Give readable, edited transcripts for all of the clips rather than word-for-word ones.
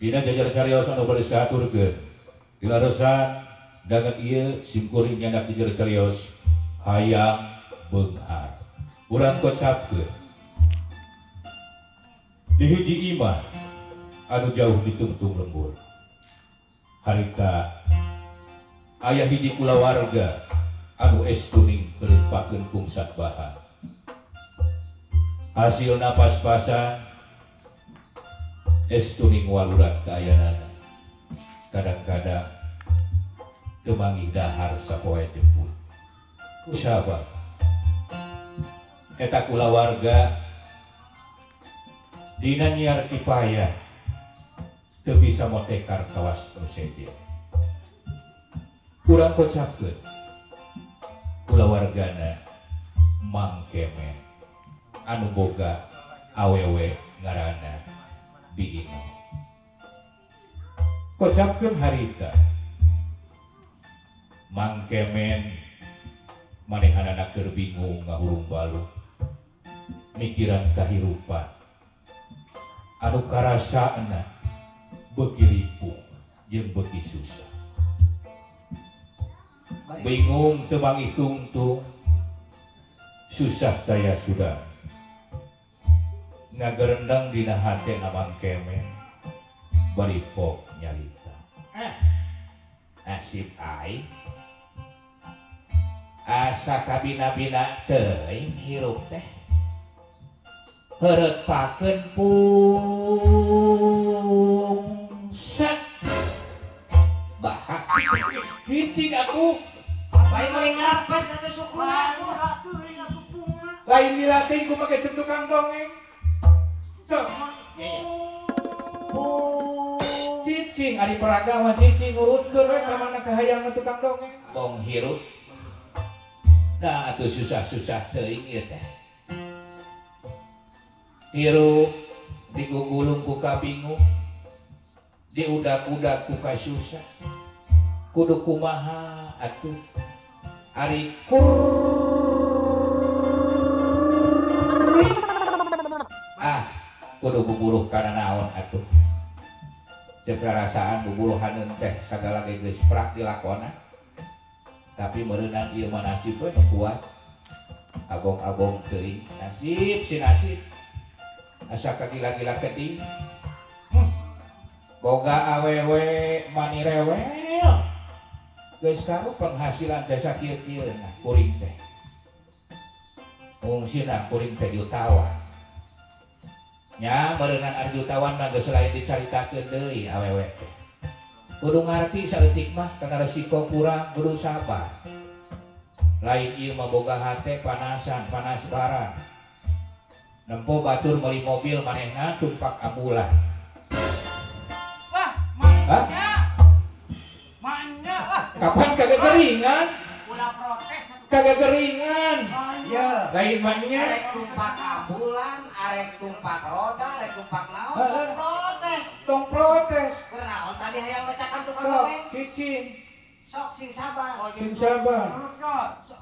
Dina jajar carios anu bade kahaturkeun. Dilaresan dangan ieu simkuring nyandak jajar carios hayang beunghar. Urang kocapkeun. Di hiji imah anu jauh ditungtung lembur. Harita aya hiji kulawarga anu estuning kereupakeun pungsat bahan. Hasilna pas-pasan estuning waluran kaayanana. Kadang-kadang teu manggih dahar sapoe jemput. Kusabab eta kulawarga dina nyiar kipayah teu bisa motekar kawas nu sejen. Urang kocapkeun kulawargana Mang Kemen anu boga awewe ngaranna Bi Ino. Kocapkeun harita Mang Kemen manehanana keur bingung ngahurung balung mikiran kahirupan anu karasana beuki ripuh jeung beuki susah. Bingung teu manggih tungtung, susah taya sudah. Ngagerendeng dina hatena Mang Kemen bari pok nyarita. Nasib aing asa kabina-bina teuing hirup teh. Heureut pakeun pungsat bahak cicing aku lain meuli ngarepes atuh sukuna lain dilatih ku make cek tukang dongeng sok cicing ari peragawan cicing ngurutkeun we ka mana kahayang tukang dongeng bong hirup nah atuh susah-susah teuing ieu teh hirup digugulung ku kabingung diudak-udak ku kasusah kudu kumaha atuh ari ah kudu buburuh kana naon atuh ceuk rarasaan buburuhaneun teh sagala ge geus prak dilakona tapi meureunan ieu mah nasib we nu kuat abong-abong teuing nasib si nasib asa kagila-gila keding boga awewe mani rewel geus karu penghasilan teh sakieu-kieu nah kuring teh fungsina kuring teh jutawan nya meureunan ari jutawan mah geus lain dicaritakeun deui awewe teh kudu ngarti saeutik mah kana resiko kurang kudu sabar lain ieu mah boga hate panasan panas barang nempo batur meuli mobil manehna tumpak ambulan. Wah, manya. Manya lah. Kapan kagak keringan? Ulah protes atuh. Kagak keringan. Iya. Lain manya. Arek tumpak ambulan, arek tumpak roda, arek tumpak naon, tong protes. Tong protes. Kunaon tadi hayang mecakan tukang dongeng? Cicing. Sok sing sabar. Sing sabar.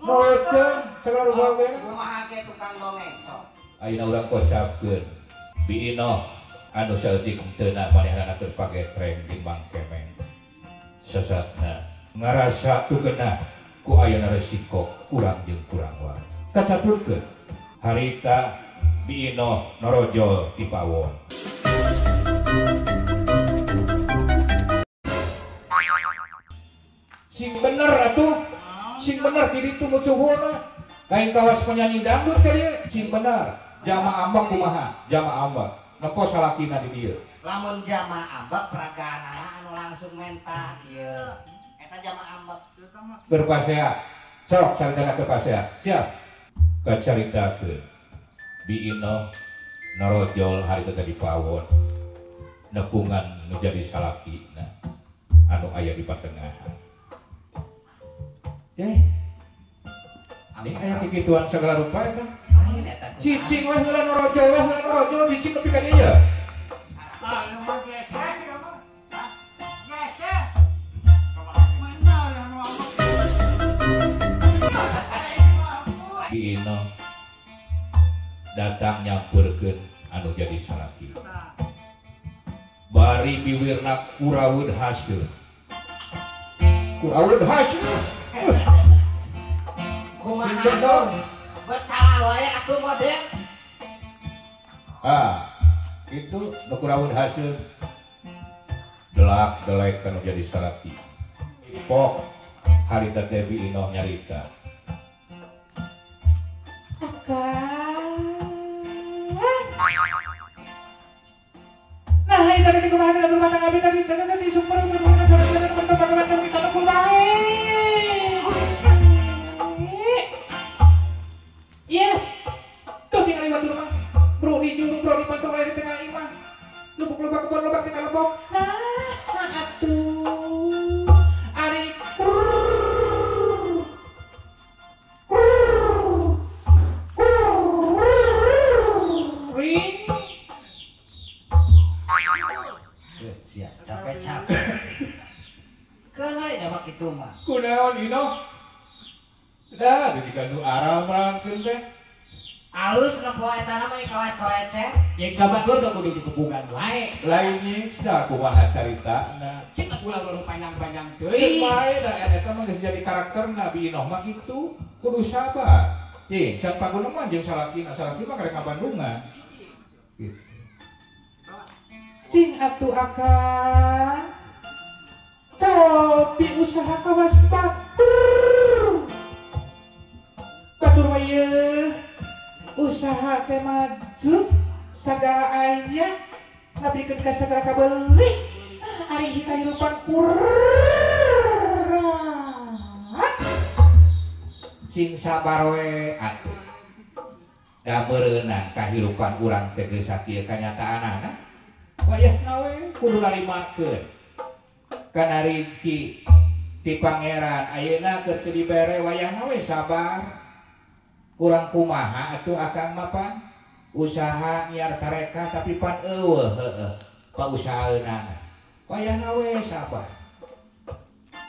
Nurutkeun sagala rupa ge. Kumaha ge tukang dongeng sok. Ayeuna urang kocapkeun Bi Inoh anu saeutik henteu manehna keur pagetreng jeung Mang Kemen sasatna ngarasa teu genah ku ayeuna resiko kurang jeung kurang wae kacaturkeun harita Bi Inoh norojol ti pawon. Sing bener atuh sing bener ti ditu nu cuhurna lain kawas penyanyi dangdut ka dieu sing bener. Jama ambek kumaha? Jama ambek. Nempo salakina di dieu. Lamun jama ambek peragaanana anu langsung menta kieu. Eta jama ambek. Berpasea. Sok saritana ke pasea. Siap. Kacaritakeun. Bi Inoh narojol harita tadi pawon. Nepungan nu jadi salakina anu aya di patengahan. Yeh. Ini aya kikituan segala rupa eta. Cicing weh heula norojol weh heula norojol cicing nepi ka dieu. Ah, ieu mah gesek ieu mah. Gesek. Mana ya nu ambek? Bi Inoh datang nyamperkeun anu jadi salaki. Bari biwirna kuraweud haseul. Kuraweud haseul. Kumaha? Salah wae atuh model. Ah, itu nu kuraweud haseul. Delak delek kanu jadi salaki. Pok harita teh Bi Inoh nyarita. Akang. Nah, itu tadi kumaha kana rumah tangga abi tadi tadi sumber rumah tangga macam kita nu bae. Iya. Tuh tinggal lewat rumah. Bro di juru, bro di pantong di tengah imah. Lubuk-lubak kebon lubak tinggal lebok. Nah, atuh. Ari krrrr. Krrrr. Krrrr. Ring. Siap, capek-capek. Keun we da mah kitu mah. Kunaon Inoh? Dah, jadi kanu aral merangkeun teh. Alus nempo eta mah kawas kolecen. Nyiksa batur teh kudu ditepungan wae. Lain nyiksa kumaha caritana. Cik ulah baru panjang-panjang deui. Bae da eta mah geus jadi karakterna Bi Inoh mah kitu. Kudu sabar. Cing, can pagunung mah jeung salakina, salaki mah karek ka Bandungan. Gitu. Cing atuh akang. Cobi usaha kawas batur. Batur wae usaha teh maju sagala aya napikeun ka sagala kabeli ari kahirupan urang cing sabar we atuh da meureunang kahirupan urang teh geus sakieu kanyataanana wayahna we kudu narimakeun kana rezeki ti pangeran ayeuna keur teu dibere wayahna we sabar. Kurang kumaha atuh akang mah pan usaha nyiar tareka tapi pan eueuh heueuh pausahaeunana wayahna we sabar.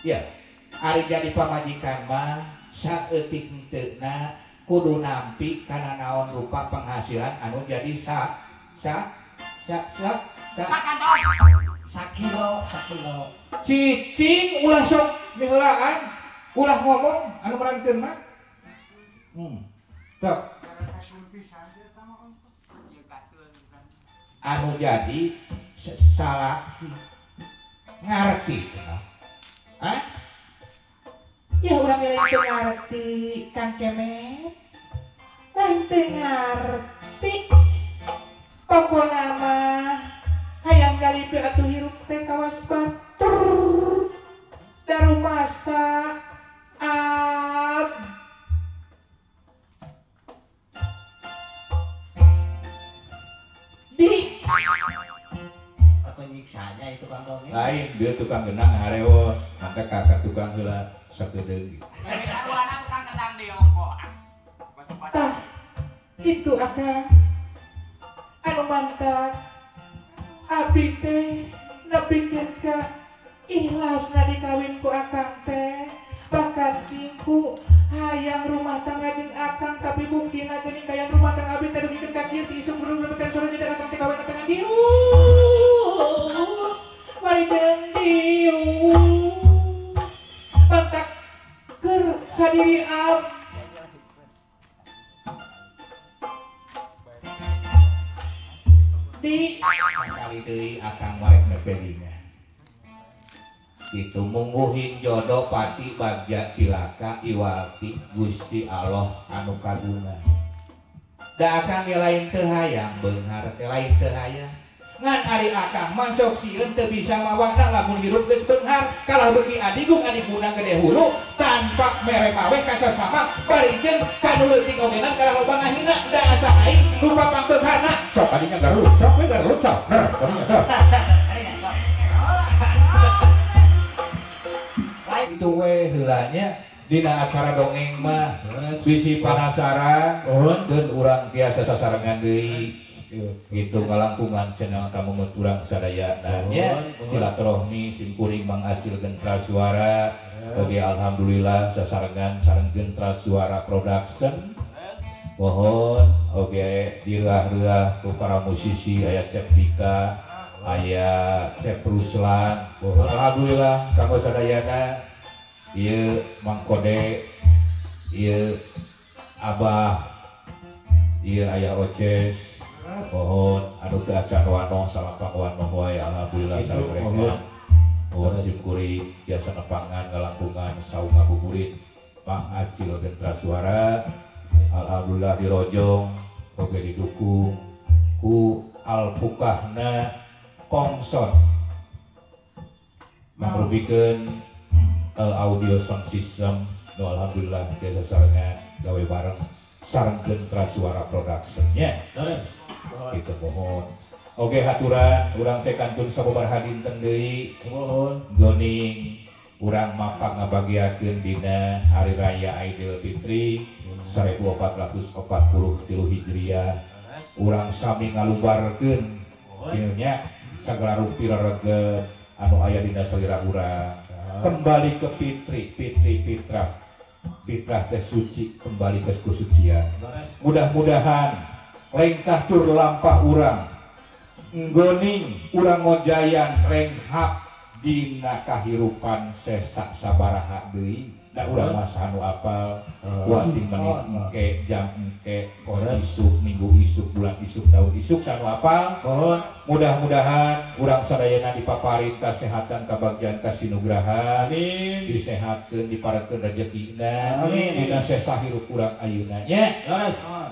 Ya ari jadi pamajikan mah saeutik henteuna kudu nampi kana naon rupa penghasilan anu jadi sa sa sa sa sa sakilo sakilo cicing ulah sok miheulaan ulah ngomong anu merankeun mah. Tok. Anu jadi salah ngarti. Hah? Ya urang lain teu ngarti Kang Kemet. Lain teu ngarti. Pokona mah hayang galipe atuh hirup teh kawas batur. Darumasa ab di penyiksanya itu tukang dongeng. Lain dia tukang genang harewos, maka kakak tukang heula sakedeung. Tah, itu akang anu mantap. Abi teh nepikeun ka ikhlasna dikawin ku akang teh. Bahkan tingku hayang rumah tangga jeung akang tapi buktina geuning kaya rumah tangga abi teh dugikeun ka kieu ti isuk bener-bener sore jeung akang teh kawin tengah dieu. Mari jeung dieu. Pantak keur sadiri ab di kali deui akang warek mepedinya. Itu mungguhin jodoh pati bagja cilaka iwati Gusti Allah anu kagungan. Da akang ge lain teu hayang beunghar teh lain teu hayang. Ngan ari akang mah sok sieun teu bisa mawana lamun hirup geus beunghar kalah beuki adigung adiguna gede hulu tanpa mere mawe ka sasama bari jeung kanu leutik ogenan kalah loba ngahina da asa aing rupa pangbeungharna sok kadinya garut sok we garut sok. Nah, kadinya sok. Itu we heulanya dina acara dongeng mah bisi panasaran dan urang biasa sasarengan deui gitu ngalangkungan channel kamu urang sadayana nya silaturahmi simkuring Mang Acil Gentra Suara oge alhamdulillah sasarengan sareng Gentra Suara Production mohon oge dirah-reuah ku para musisi aya Cep Dika Aya Cep Ruslan. Alhamdulillah kanggo sadayana ieu Mang Kode, ieu Abah, ieu aya Oces. Mohon anu teu acan wanoh salampang wanoh wae alhamdulillah sareng mereka. Mohon simkuring biasa nepangan ngalangkungan saung ngabuburit Mang Acil Gentra Suara. Alhamdulillah dirojong oge didukung ku alpukahna Kongson mangrubikeun audio sound system nu alhamdulillah biasa sarengan gawe bareng sareng Gentra Suara Production nya. Gitu mohon. Oke haturan urang teh kantun sababaraha dinten deui. Mohon goning urang mapak ngabagiakeun dina hari raya Idul Fitri 1443 Hijriah. Urang sami ngalubarkeun kieu nya sagala rupi rereget anu aya dina salira urang. Kembali ke fitri, fitri fitrah. Fitrah teh suci, kembali ke kesucian. Mudah-mudahan lengkah tur lampah urang nggoning urang ngojayan renghap dina kahirupan sesak sabaraha deui da urang mah anu apal kuating menit engke jam engke poe isuk minggu isuk bulan isuk tahun isuk sanu apal. Mudah-mudahan urang sadayana dipaparin kasehatan kabagjaan kasinugrahan, amin, disehatkeun diparekeun rejekina, amin, dina sesa hirup urang ayeuna nya.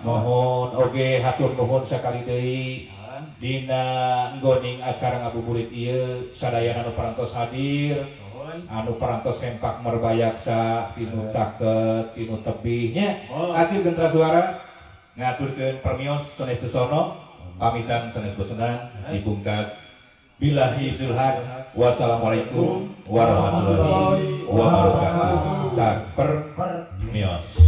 Mohon oge hatur nuhun sakali deui dina nggoning acara ngabuburit ieu sadayana anu parantos hadir, anu parantos sempak merbayaksa tinu caket tinu tebih nya. Acil Gentra Suara ngaturkeun permios sanes tesono pamitan sanes bosenan dipungkas billahi zulhaq wassalamualaikum warahmatullahi wabarakatuh. Cak permios.